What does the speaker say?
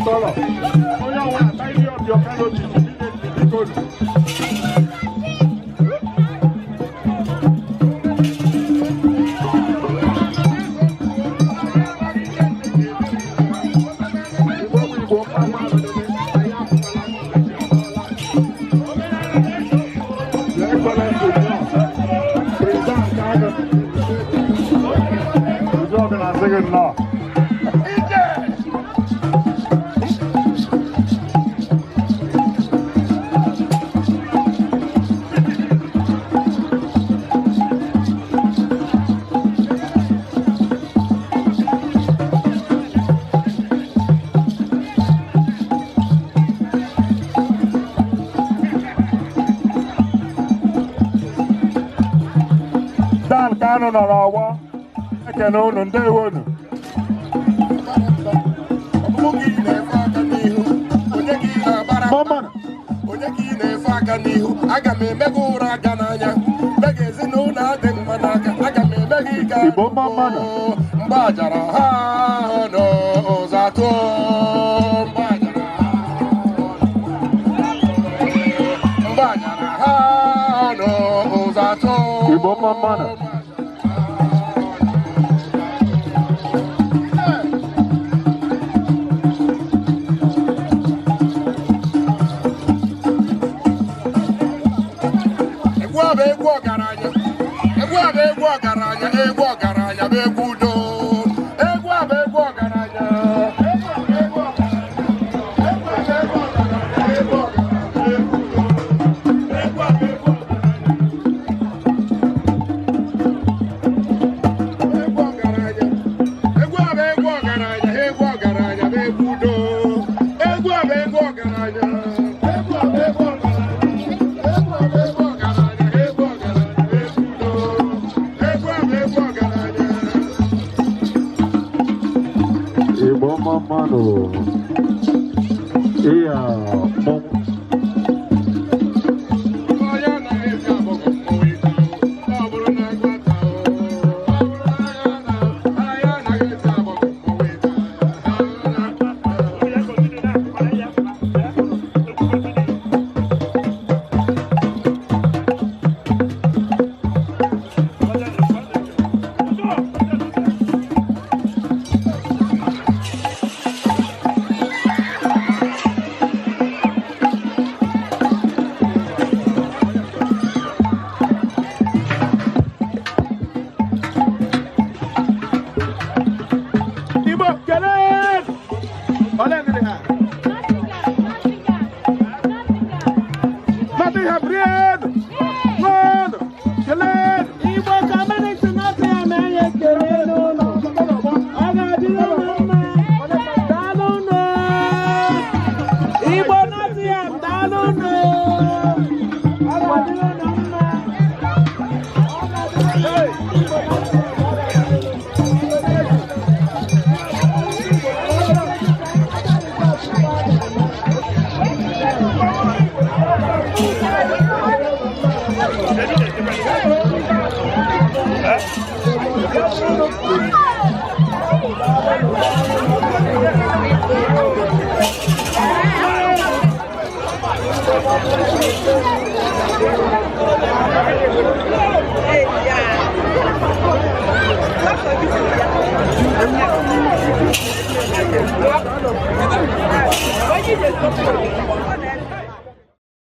Installer. Onye ọbụla tidy up your canopy immediately, biko. Igbo bụ Igbo, mma mma, anyị apụtala. Your Excellency, President Kanu, Uzo na-asị gị nnọọ. Ije! Dan Kanu nọ n'ọgbọ ekene unu, ndewonu. Ọbụbụ gị na-efe aka n'ihu, onye ka ị na-agbara mba? Mama. Onye ka ị na-efe aka n'ihu? Aga m eme gị ụra aka n'anya, mee gị ezinụlọ adị mma n'aka, aga m eme gị ka Igbo mma mmadụ. Mgbe ajara ha n'ụzọ atụ, mgbe ajara ha, mgbe ajara ha n'ụzọ atụ. Igbo mma mmadụ. Egwu a bụ egwu ọgaranya, egwu a bụ egwu ọgaranya, egwu ọgaranya bụ egwu udo. Egwu a bụ egwu ọgaranya, egwu a bụ egwu ọgaranya, egwu a bụ egwu ọgaranya, egwu ọgaranya, egwu udo. Egwu a bụ egwu ọgaranya, egwu ọgaranya, egwu a bụ egwu ọgaranya, egwu ọgaranya bụ egwu udo. Egwu a bụ egwu ọgaranya, egwu a bụ egwu ọgaranya, egwu a bụ egwu ọgaranya, egwu ọgaranya bụ egwu udo. Egwu a bụ egwu ọgaranya. Igbo mma mmadụ. Iya, mmọnwụ. Onye anaghị esi agbọghọ mmọnwụ ite, ọ bụrụ na agwata, ọ bụrụ na agha na agha anaghị esi agbọghọ mmọnwụ ite. Igbo kelee! Ole ndị dị ha? Nottingham rienụ! Ṅụọnụ! Kelee! Igbo Community Nottingham, anyị ekele n'ụlọ. Ọ ga-adịrị unu mma. Daalụ unu. Igbo Nottingham, daalụ unu. Ọ ga-adịrị unu mma. Ọ ga-adịrị unu Igbo Nottingham, ọ ga-adịrị unu.